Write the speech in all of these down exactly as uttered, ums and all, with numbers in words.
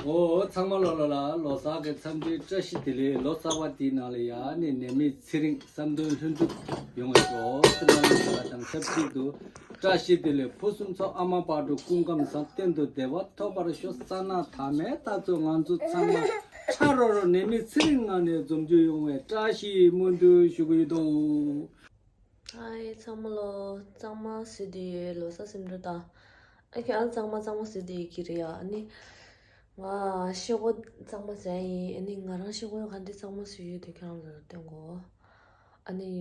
འོ་ཚང་མ་ལོ་ལོ་ལ་ལོ་གསར་གྱི་འཚམས་འདྲི་བཀྲ་ཤིས་བདེ་ལེགས། ལོ་གསར་པ་དེའི་ནང་ལ་ཡང་ནི་ནད་མེད་ཚེ་རིང་བསམ་དོན་ལྷུན་གྲུབ་ཡོང་བའི་ཤོག་ཟེར་ནང་ལ་དང་ཆབས་ཅིག་ཏུ་བཀྲ་ཤིས་བདེ་ལེགས། ཕུན་སུམ་ཚོགས། ཨ་མ་བག་དྲོ་སྐུ་ཁམས་བཟང་། གཏན་དུ་བདེ་བ་ཐོབ་པར་ཤོག་ས་ན་ཐ་མའི་ད་ཚོད་ང་ཚོ་ཚང་མ་ཁྲ་རོ་རོ་ནད་མེད་ཚེ་རིང་ངང་ནས་འཛོམས་རྒྱུ་ཡོང་བའི་བཀྲ་ཤིས་སྨོན་འདུན་ཞུ་གི་ཡོད་དོ། ཧའི་ཚང་མ་ལོ། གཙང་མ་བཟོས་ཏེ་ཡོད། ལོ་གསར་སེམས་འདྲ་དང་། ཨ་ཁྱེད་ཨ་གཙང་མ་གཙང་མ་བཟོས་ཏེ་ཡོད་ཀྱི་རེད་ཡ། ཨ་ནི་ང་ཤེལ་སྒོ་གཙང་མ་བཟོས་ཡིན། ཨ་ནི་ང་རང་ཤེལ་སྒོ་ག་འདྲ་གཙང་མ་བཟོས་ཡོད་དེ་ཁྱེད་རང་ཚོ་ལ་སྟོན་གོ། ཨ་ནི།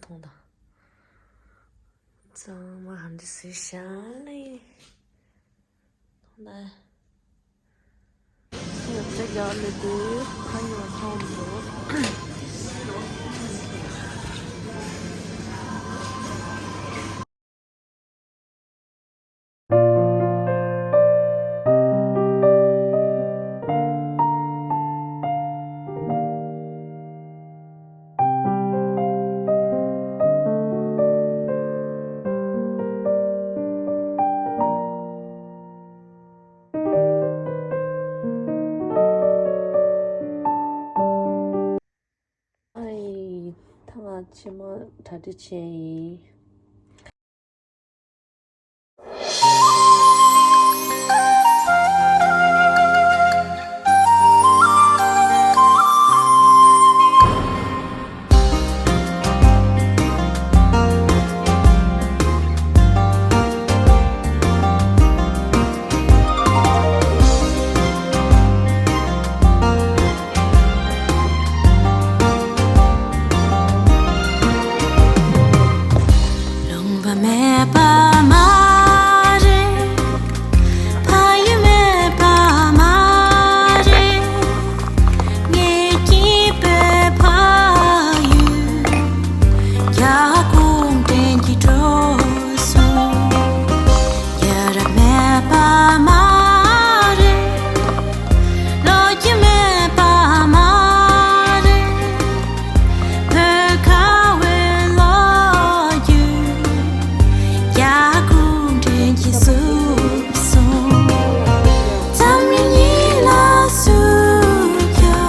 གཏོང་དང་། གཙང་མ་ཧམ་འདི་ཟེར་ཤ་ལེ། གཏོང་དང་། སུ་ཡོད་ཚད་རྒྱག་ལེ་དུས་ཁ་ཉོ་ཐོང་འདུག་ཨའི། ད་ང་ཕྱི་མ་གྲ་སྒྲིག་བྱས་ཡིན། ལུང་པ་མེད་པ་མ་རེད། ཕ་ཡུལ་མེད་པ་མ་རེད། ངའི་སྐྱིད་པའི་ཕ་ཡུལ། རྒྱ་གུང་བྲན་གྱིས་འགྲོ་སོང་། རྒྱལ་རབས་མེད་པ་མ་རེད། ལོ་རྒྱུས་མེད་པ་མ་རེད། བོད་ཁ་བའི་ལོ་རྒྱུས། རྒྱ་གུང་བྲན་གྱིས་བསུབས་སོང་། འཛམ་གླིང་ཡིད་ལ་བསུ་རྒྱུ།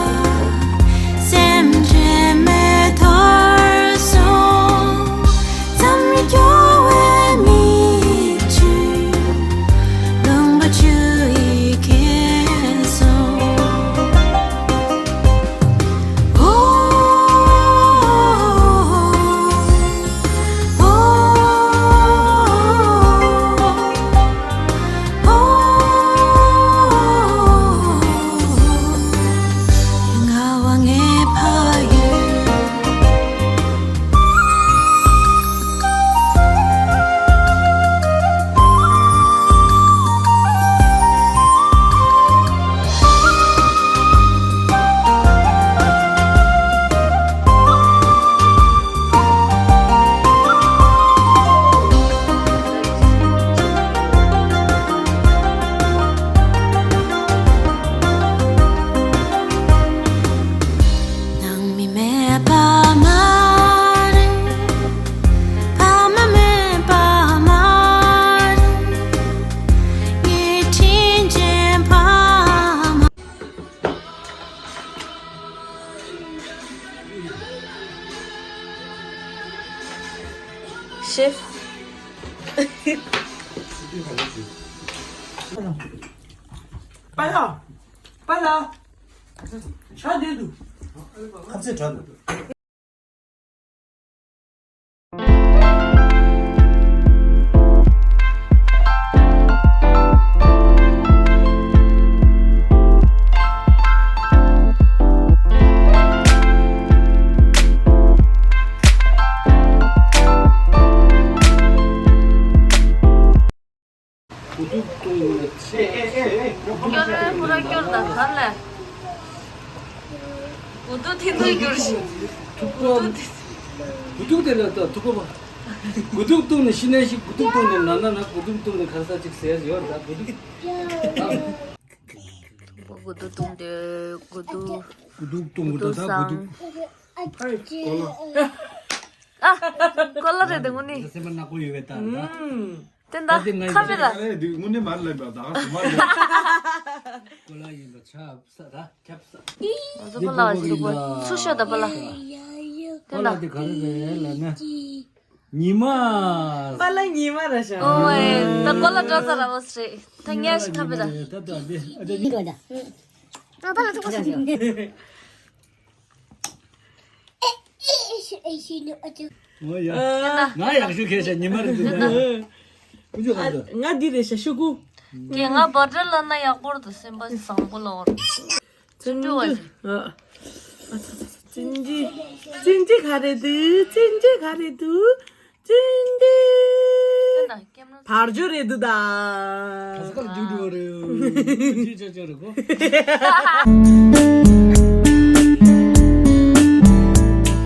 སེམས་ཁྲལ་མེད་ཐོར་སོང་། འཛམ་གླིང་སྐྱོ་བའི་མིག་ཆུ། ལུང་པ་ཆུ་ཡིས་ཁེངས་སོང་། ཨོ། ནང་མི་མེད་པ་མ་རེད། ཕ་མ་མེད་པ་མ་རེད། ངའི་དྲིན་ཅན་ཕ་མ། ཤེ། པ་ལགས། པ་ལགས། ཇ་བསྡད་འདུག་ཁ་ཟས་དྲག་འདུག་དགུ་ཐུག་བཏུང་ནས། སྐྱོར་རེ་ཧུ་ར་སྐྱོར་དང་གར་ལས། དགུ་ཐུག་ཐིག་ཐུག་སྐྱོར་ཞིང་། དགུ་ཐུག་དགུ་ཐུག་དེ། དགུ་ཐུག་དེ་ལ་ད་ཐུག་པ། དགུ་ཐུག་བཏུང་ནས་ཤི་ནས་ཤི། དགུ་ཐུག་བཏུང་ནས་ན་ན་ན། དགུ་ཐུག་བཏུང་ནས་གར་ས་ཅིག་ཟེར་ཡོད་རེད། ད་དགུ་ཐུག་དགུ་ཐུག་བཏུང་དེ་དགུ་ཐུག་དགུ་ཐུག་བཏུང་དགུ་ཐུག་ད་དགུ་ཐུག་ཨ། ཀོ་ལ་རེད་དེ་དངོས་གནས། སེམས་པ་ནག་པོ་ཡོད་པའི་ལྟར་ད། ཨུམ། དེ་འདྲ་ཁ་མེད་ལ། ཨེ་དེ་དངོས་གནས་མར་ལབ་པ་ད་ག་ཟེར་མ་ལབ། ཀོ་ལ་ཡིན་པ་ཆབ་ས་ད་ཁྱབ་ས། ང་ཚོ་ཀོ་ལ་བ་ཞིག་འདུག་པ། ཚུར་ཤོག་ད་པ་ལ། དེ་ཀོ་ལ་འདྲ་དེ་ག་རེ་རེད་ལབ་ན། ཉི་མ། པ་ལ་ཉི་མ་ར་ཤ། ཨོའེ་ད་ཀོ་ལ་འདྲ་ས་ར་བ་སི་རེད། ད་ཉལ་ཞིག་ཁ་མེད་ལ། ད་ད་འདི་ཨ་འདི་ཉི་མ་ད། ཨ་པ་ལ་ཚོ་ཁ་ཤ། ཨོ་ཡ། ང་ཡག་ཤོས་ཁེ་ཤ་ཉི་མ་རེད་འདུག་ཀུ་ཅོ་ག་ང་འདི་རེད་ཤ་ཤུ་གུ། ཀྱེ་ང་བ་ཏྲ་ལ་ན་ཡག་པོ་རེད་འདུག་སེམས་པ་བཟང་པོ་ལ་འོར། ཚུར་འགྲོ་བ་ཞིག་ཨ་ཚ་ཚ་ཚ། བཙན་གྱི་བཙན་གྱི་ག་རེ་འདུག་བཙན་གྱི་ག་རེ་འདུག་བཙན་གྱི་བར་ཇོ་རེད་འདུག་ད། ག་ས་ག་ལ་རྒྱུག་འགྲོ་བ་རེད། རྒྱུག་ཆ་ཆ་རེད་གོ།